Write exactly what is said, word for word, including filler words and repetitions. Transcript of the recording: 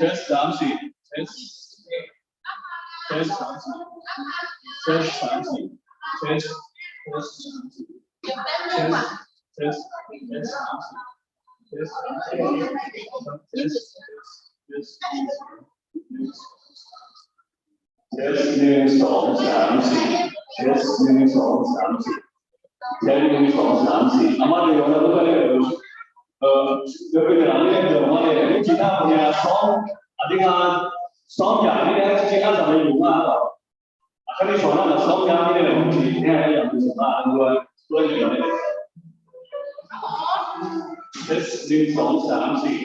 Test 三次，test。Test 三次。Test 三次。Test，test 三次。Test，test，test 三次。Test 三次。Test，test，test。Test หนึ่ง สอง สาม สี่ Test หนึ่ง สอง สาม สี่ Test หนึ่ง สอง สาม สี่ အမါတွေရောတော့ဘယ်လိုလဲ။ အဲ၊ ဒီကနေ့လည်း ကျွန်တော်လည်း ဒီကနေ့ ဆောင်း၊ အဓိက ဆောင်းရာသီနဲ့ အခြေခံစာမေးပွဲမှာတော့ အခန်းကြီး ဆောင်းရာသီနဲ့ ဒီကနေ့ ဆောင်းရာသီနဲ့ ဒီကနေ့ Test หนึ่ง สอง สาม สี่